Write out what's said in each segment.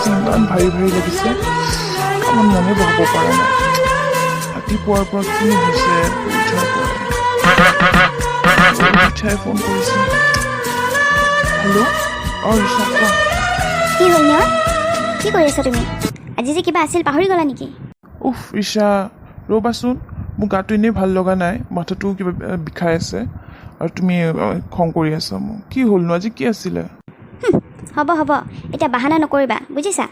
আজি ইমান ভাৰী ভাৰী লাগিছে, কামত মনে বহাব পৰা নাই। ৰাতিপুৱাৰ পৰা কি হৈছে? শুই উঠাৰ পৰাই ৰিচাই ফোন কৰিছে। হেল্ল', অঁ ৰিচা, কোৱা। কি হ'ল নিয়ৰ? কি কৰি আছা তুমি? আজি যে কিবা আছিল, পাহৰি গ'লা নেকি? উফ ৰিচা, ৰ'বাচোন। মোৰ গাটো এনেই ভাল লগা নাই, মাথাটো কিবা বিষাই আছে আৰু তুমি খং কৰি আছা মোক। কি হ'লনো? আজি কি আছিলে? হ'ব হ'ব, এতিয়া বাহানা নকৰিবা, বুজিছা?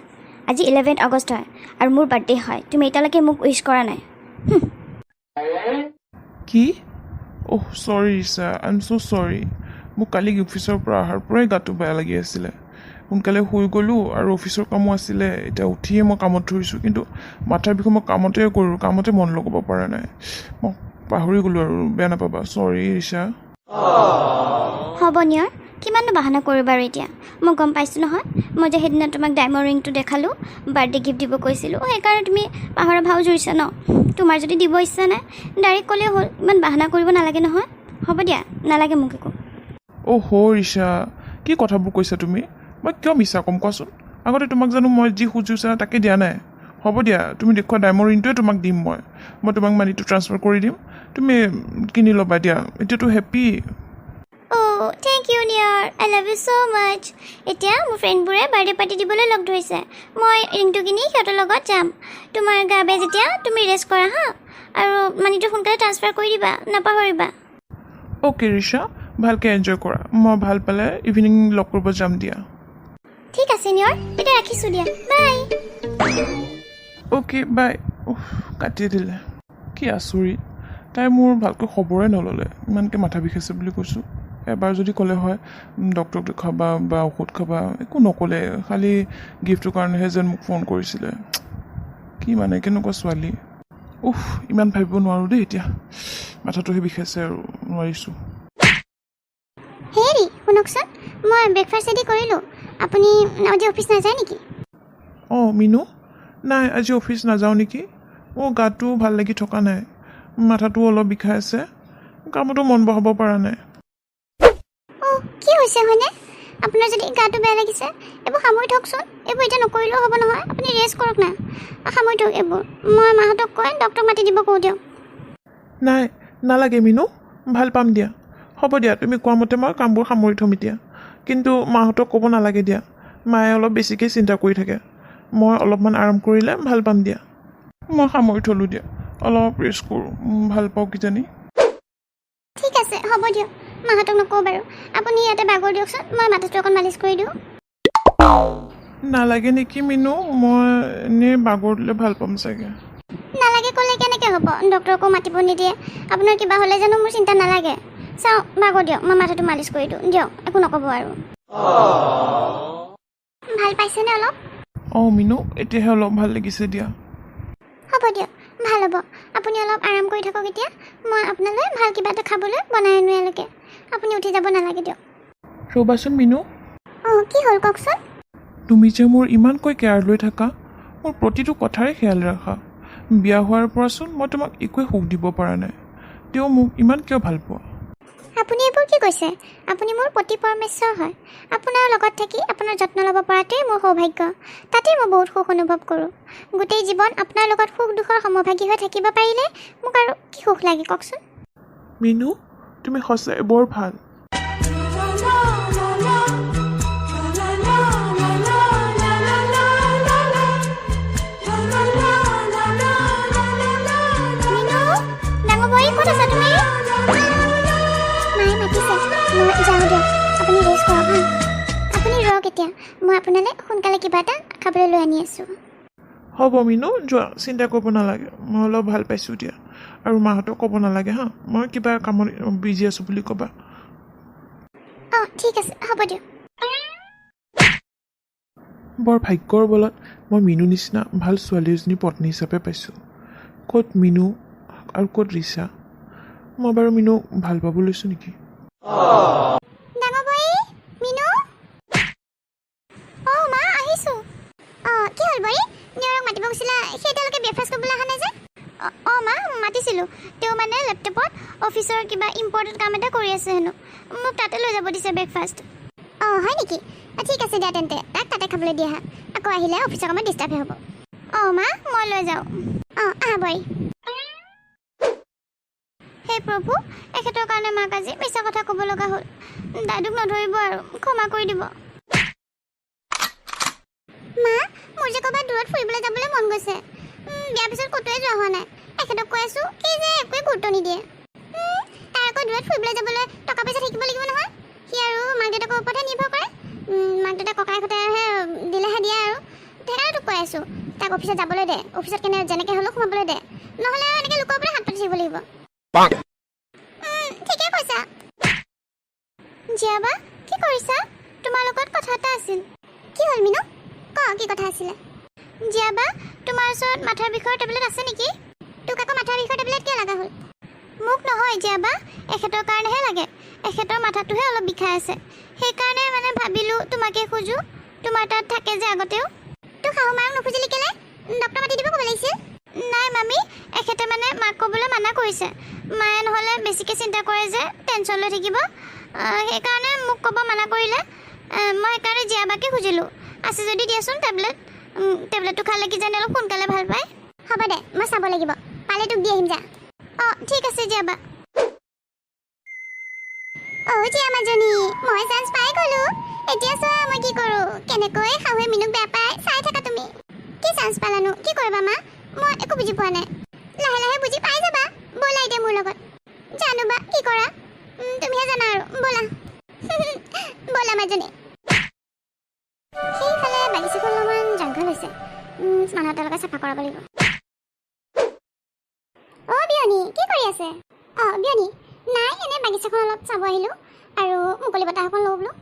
আজি 11 আগষ্ট হয় আৰু মোৰ বাৰ্থডে হয়। তুমি এতিয়ালৈকে মোক উইচ কৰা নাই। কি? অহ sorry Richa, I am so sorry. মোক কালি অফিচৰ পৰা অহাৰ পৰাই গাটো বেয়া লাগি আছিলে। সোনকালে শুই গ'লোঁ আৰু অফিচৰ কামো আছিলে। এতিয়া উঠিয়ে মই কামত ধৰিছোঁ, কিন্তু মাথাৰ বিষয় মই কামতে কৰোঁ, কামতে মন লগাব পৰা নাই। মই পাহৰি গ'লোঁ আৰু, বেয়া নাপাবা। চৰি ৰিচা। হ'ব নিয়ৰ, কিমাননো বাহানা কৰিবা আৰু এতিয়া? মই গম পাইছোঁ নহয়। মই যে সেইদিনা তোমাক ডায়মণ্ড ৰিংটো দেখালোঁ, বাৰ্থডে গিফ্ট দিব কৈছিলোঁ, সেইকাৰণে তুমি পাহৰা ভাও জুৰিছা ন? তোমাৰ যদি দিব ইচ্ছা নাই, ডাইৰেক্ট ক'লেই হ'ল। ইমান বাহানা কৰিব নালাগে নহয়। হ'ব দিয়া, নালাগে মোক একো। অ' হ' ৰিচা, কি কথাবোৰ কৈছা তুমি? মই কিয় মিছা ক'ম কোৱাচোন? আগতে তোমাক জানো মই যি খুজিছা তাকে দিয়া নাই? হ'ব দিয়া, তুমি দেখুওৱা ডায়মণ্ড ৰিংটোৱে তোমাক দিম মই। মই তোমাক মানিটো ট্ৰান্সফাৰ কৰি দিম, তুমি কিনি ল'বা দিয়া। এতিয়াতো happy? O' thank you Niyor, I love you so much. এতিয়া মোৰ ফ্ৰেণ্ডবোৰে বাৰ্থডে পাৰ্টি দিবলৈ লগ ধৰিছে। মই ৰিংটো কিনি সিহঁতৰ লগত যাম। তোমাৰ গা বেয়া যেতিয়া, তুমি ৰেষ্ট কৰা হা, আৰু মানিটো সোনকালে ট্ৰান্সফাৰ কৰি দিবা, নাপাহৰিবা। অ'কে ৰিচা, ভালকৈ এনজয় কৰা। মই ভাল পালে ইভিনিং লগ কৰিব যাম দিয়া। ঠিক আছে নিয়ৰ, এতিয়া ৰাখিছোঁ দিয়া, বাই। Okay bye. উফ, কাটি দিলে। কি আচৰিত, তাই মোৰ ভালকৈ খবৰে নল'লে। ইমানকৈ মাথা বিষাইছে বুলি কৈছোঁ, এবাৰ যদি ক'লে হয়, ডক্টৰক দেখুৱাবা বা ঔষধ খাবা, একো নক'লে। খালি গিফ্টটোৰ কাৰণেহে যেন মোক ফোন কৰিছিলে। কি মানে, কেনেকুৱা ছোৱালী! উফ, ইমান ভাবিব নোৱাৰোঁ দেই এতিয়া। মাথাটোহে বিষাইছে আৰু নোৱাৰিছোঁ। হেৰি, শুনকচোন, মই ব্ৰেকফাষ্ট ৰেডি কৰিলোঁ। আপুনি আজি অফিচ নাযায় নেকি? অঁ মিনু, নাই, আজি অফিচ নাযাওঁ নেকি। মোৰ গাটো ভাল লাগি থকা নাই, মাথাটো অলপ বিষাই আছে, কামতো মন বহাব পৰা নাই। অঁ, কি হৈছে হয়নে? আপোনাৰ যদি গাটো বেয়া লাগিছে, এইবোৰ সামৰি থওকচোন। এইবোৰ এতিয়া নকৰিলেও হ'ব নহয়। আপুনি ৰেষ্ট কৰক না, সামৰি থওক এইবোৰ। মই মাহঁতক কৈ ডক্টৰক মাতি দিব কওঁ দিয়ক। নাই, নালাগে মিনু, ভাল পাম দিয়া। হ'ব দিয়া, তুমি কোৱা মতে মই কামবোৰ সামৰি থ'ম এতিয়া। কিন্তু মাহঁতক ক'ব নালাগে দিয়া, মায়ে অলপ বেছিকৈ চিন্তা কৰি থাকে। মই অলপমান আৰাম কৰিলে ভাল পাম দিয়া। মই সামৰি থ'লোঁ দিয়া, অলপ ৰেষ্ট কৰোঁ, ভাল পাওঁ কিজানি। ঠিক আছে, হ'ব দিয়ক। মাহঁতক নকওঁ বাৰু। আপুনি ইয়াতে বাগৰ দিয়কচোন, মই মাথাটো অকণ মালিচ কৰি দিওঁ। নালাগে নেকি মিনু, মই এনেই বাগৰ দিলে ভাল পাম চাগে। নালাগে ক'লে কেনেকৈ হ'ব? ডক্টৰকো মাতিব নিদিয়ে। আপোনাৰ কিবা হ'লে জানো মোৰ চিন্তা নালাগে? চাওঁ, বাগৰ দিয়ক, মই মাথাটো মালিচ কৰি দিওঁ দিয়ক। একো নক'ব আৰু। ভাল পাইছেনে অলপ? অঁ মিনু, এতিয়াহে অলপ ভাল লাগিছে দিয়া। হ'ব দিয়ক, ভাল হ'ব। আপুনি অলপ আৰাম কৰি থাকক এতিয়া। মই আপোনালৈ ভাল কিবা এটা খাবলৈ বনাই আনো ইয়ালৈকে। আপুনি উঠি যাব নালাগে দিয়ক। ৰ'বাচোন মিনু। অঁ, কি হ'ল কওকচোন? তুমি যে মোৰ ইমানকৈ কেয়াৰ লৈ থাকা, মোৰ প্ৰতিটো কথাৰে খেয়াল ৰাখা, বিয়া হোৱাৰ পৰাচোন মই তোমাক একোৱে সুখ দিব পৰা নাই, তেওঁ মোক ইমান কিয় ভাল পোৱা? আপুনি এইবোৰ কি কৈছে? আপুনি মোৰ পতি পৰমেশ্বৰ হয়। আপোনাৰ লগত থাকি আপোনাৰ যত্ন ল'ব পৰাটোৱেই মোৰ সৌভাগ্য। তাতেই মই বহুত সুখ অনুভৱ কৰোঁ। গোটেই জীৱন আপোনাৰ লগত সুখ দুখৰ সমভাগী হৈ থাকিব পাৰিলে মোক আৰু কি সুখ লাগে কওকচোন? মিনু, তুমি সঁচাই বৰ ভাল। মিনু, ডাঙৰ বোৱাৰী, ক'ত আছা তুমি? মায়ে মাতিছে, মই যাওঁ দিয়ক। আপুনি ৰেষ্ট কৰক হা। আপুনি ৰওক এতিয়া, মই আপোনালৈ সোনকালে কিবা এটা খাবলৈ লৈ আনি আছোঁ। হ'ব মিনু, যোৱা, চিন্তা কৰিব নালাগে। মই অলপ ভাল পাইছোঁ দিয়া। আৰু মাহঁতক ক'ব নালাগে হা, মই কিবা কামত বিজি আছোঁ বুলি ক'বা। অঁ, ঠিক আছে, হ'ব দিয়ক। বৰ ভাগ্যৰ বলত মই মিনু নিচিনা ভাল ছোৱালী এজনী পত্নী হিচাপে পাইছোঁ। ক'ত মিনু আৰু ক'ত ৰিচা! মই বাৰু মিনুক ভাল পাব লৈছোঁ নেকি? ডাঙৰ বোৱাৰী, মিনু। অঁ মা, আহিছোঁ। অঁ, কি হ'ল বোৱাৰী? নিয়ৰক মাতিব গৈছিলা, সি এতিয়ালৈকে ব্ৰেকফাষ্ট কৰিবলৈ অহা নাই যে? অঁ মা, মাতিছিলোঁ। তেওঁ মানে লেপটপত অফিচৰ কিবা ইম্পৰ্টেণ্ট কাম এটা কৰি আছে হেনো। মোক তাতে লৈ যাব দিছে ব্ৰেকফাষ্ট। অঁ, হয় নেকি? ঠিক আছে দিয়া তেন্তে, তাক তাতে খাবলৈ দি আহা। আকৌ আহিলে অফিচৰ কামত ডিষ্টাৰ্বহে হ'ব। অঁ মা, মই লৈ যাওঁ। অঁ, আহা বোৱাৰী। হে প্ৰভু, এখেতৰ কাৰণে মাক আজি মিছা কথা ক'ব লগা হ'ল। দাদুক নধৰিব আৰু, ক্ষমা কৰি দিব। মা, মোৰ যে ক'ৰবাত দূৰত ফুৰিবলৈ যাবলৈ মন গৈছে। বিয়াৰ পিছত ক'তোৱে যোৱা হোৱা নাই। এখেতক কৈ আছোঁ কি যে, একোৱে গুৰুত্ব নিদিয়ে। তাৰ আকৌ দূৰত ফুৰিবলৈ যাবলৈ টকা পইচা থাকিব লাগিব নহয়। সি আৰু মাক দেউতাকৰ ওপৰতহে নিৰ্ভৰ কৰে। মাক দেউতাক ককায়েকহঁতেহে দিলেহে দিয়ে আৰু। সেইকাৰণে তোক কৈ আছোঁ, তাক অফিচত যাবলৈ দে। অফিচত কেনে যেনেকৈ হ'লেও সোমাবলৈ দে, নহ'লে আৰু এনেকৈ লোকৰ ওপৰত হাত পাতি থাকিব লাগিব। ঠিকে কৈছা। জীয়াবা, কি কৰিছা? তোমাৰ লগত কথা এটা আছিল। কি হ'ল মিনু? ক, কি কথা আছিলে? জীয়াবা, তোমাৰ ওচৰত মাথাৰ বিষৰ টেবলেট আছে নেকি? তোক আকৌ মাথাৰ বিষৰ টেবলেট কিয় লগা হ'ল? মোক নহয় জীয়াবা, এখেতৰ কাৰণেহে লাগে। এখেতৰ মাথাটোহে অলপ বিষাই আছে, সেইকাৰণে মানে ভাবিলোঁ তোমাকে খোজোঁ, তোমাৰ তাত থাকে যে আগতেও। তোক শাহু মাক নুখুজিলি কেলে? ডক্টৰ মাতি দিব ক'ব লাগিছিল। নাই মামী, এখেতে মানে মাক ক'বলৈ মানা কৰিছে। মায়ে নহ'লে বেছিকৈ চিন্তা কৰে যে, টেনশ্যন লৈ থাকিব। সেইকাৰণে মোক ক'ব মানা কৰিলে। মই সেইকাৰণে জীয়াবাকে খুজিলোঁ, আছে যদি দিয়াচোন টেবলেট। টেবলেটটো খালে কিজানি অলপ সোনকালে ভাল পায়। হ'ব দে, মই চাব লাগিব, পালে তোক দি আহিম যা। অঁ, ঠিক আছে জীয়াবা। অ' জীয়া মাজনী, মই চান্স পাই গ'লো। এতিয়া চোৱা মই কি কৰোঁ, কেনেকৈ শাহুৱে মিনুক বেয়া পায় চাই থাকা তুমি। কি চান্স পালানো? কি কৰিবা মা? মই একো বুজি পোৱা নাই। লাহে লাহে বুজি পাই যাবা। ব'লা এতিয়া মোৰ লগত। জানো বা কি কৰা, তুমিহে জানা আৰু। ব'লা, ব'লা মাজনী। সেইফালে বাগিচাখন অলপমান জংঘল হৈছে। মানুহ এটাৰ লগত চাফা কৰাব লাগিব। অ' বিয়নী, কি কৰি আছে? অঁ বিয়নী, নাই, এনেই বাগিচাখন অলপ চাব আহিলোঁ আৰু মুকলি বতাহ অকণ লওঁ বোলো।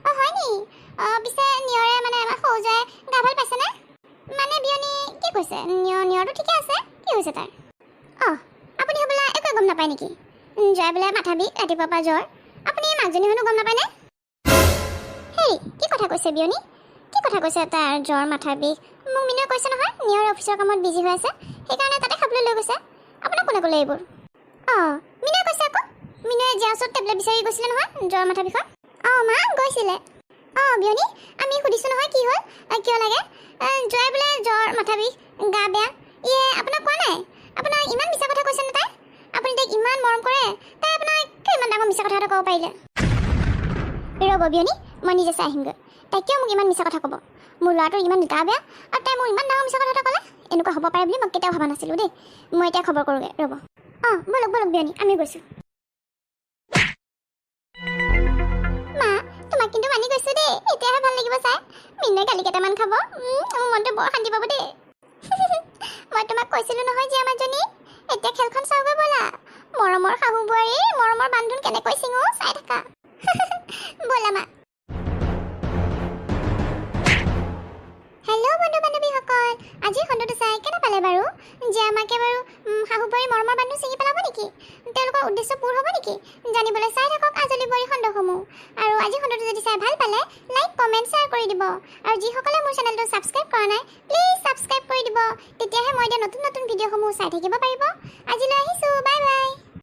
অঁ, হয় নি? অঁ, পিছে নিয়ৰে, মানে আমাৰ সৰু জোৱাই গা ভাল পাইছেনে? মানে বিয়নী, কি কৈছে? নিয়ৰটো ঠিকে আছে। কি হৈছে তাৰ? অঁ, আপুনি হ'বলা একোৱে গম নাপায় নেকি? জোৱাই বোলে মাথা বিষ, ৰাতিপুৱাৰ পৰা জ্বৰ। আপুনি মাকজনী হ'লেও গম নাপায়নে? হেৰি, কি কথা কৈছে বিয়নী? কি কথা কৈছে? তাৰ জ্বৰ, মাথা বিষ মোক মিনুৱে কৈছে নহয়। নিয়ৰ অফিচৰ কামত বিজি হৈ আছে, সেইকাৰণে তাতে খাবলৈ লৈ গৈছে। আপোনাক কোনে ক'লে এইবোৰ? অঁ, মিনুৱে কৈছে আকৌ। মিনুৱে জীয়া ওচৰত টেবলেট বিচাৰি গৈছিলে নহয় জ্বৰ মাথা বিষৰ। অঁ মা, গৈছিলে। অঁ বিয়নী, আমি সুধিছোঁ নহয় কি হ'ল, কিয় লাগে। জোৱাই বোলে জ্বৰ, মাথা বিষ, গা বেয়া। ইয়ে, আপোনাক কোৱা নাই? আপোনাক ইমান মিছা কথা কৈছেনে তাই? আপুনি তাইক ইমান মৰম কৰে, তাই আপোনাক কিয় ইমান ডাঙৰ মিছা কথা এটা ক'ব পাৰিলে? ৰ'ব বিয়নী, মই নিজে চাই আহিমগৈ। তাই কিয় মোক ইমান মিছা কথা ক'ব? মোৰ ল'ৰাটোৰ ইমান গা বেয়া আৰু তাই মোক ইমান ডাঙৰ মিছা কথা এটা ক'লে। এনেকুৱা হ'ব পাৰে বুলি মই কেতিয়াও ভবা নাছিলোঁ দেই। মই এতিয়া খবৰ কৰোঁগৈ, ৰ'ব। অঁ, ব'লক ব'লক বিয়নী, আমি গৈছোঁ। মা, তোমাক কিন্তু মানি গৈছোঁ দেই। এতিয়াহে ভাল লাগিব চাই। মিনুৱে গালি কেইটামান খাব, মোৰ মনটো বৰ শান্তি পাব দেই। মই তোমাক কৈছিলোঁ নহয় জীয়া মাজনী। এতিয়া খেলখন চাওঁগৈ ব'লা। মৰমৰ শাহু বোৱাৰী, মৰমৰ বান্ধোন কেনেকৈ ছিঙো চাই থাকা। ব'লা মা। হেল্ল' বন্ধু বান্ধৱীসকল, আজিৰ খণ্ডটো চাই কেনে পালে বাৰু? যে আমাকে বাৰু শাহু বোৱাৰী মৰমৰ বান্ধোন ছিঙি পেলাব নেকি? তেওঁলোকৰ উদ্দেশ্য পূৰ হ'ব নেকি? জানিবলৈ চাই থাকক আজলি বোৱাৰী খণ্ডসমূহ। আৰু আজিৰ খণ্ডটো যদি চাই ভাল পালে লাইক, কমেণ্ট, শ্বেয়াৰ কৰি দিব। আৰু যিসকলে মোৰ চেনেলটো ছাবস্ক্ৰাইব কৰা নাই, প্লিজ ছাবস্ক্ৰাইব কৰি দিব। তেতিয়াহে মই দিয়া নতুন নতুন ভিডিঅ'সমূহ চাই থাকিব পাৰিব। আজিলৈ আহিছোঁ, বাই বাই।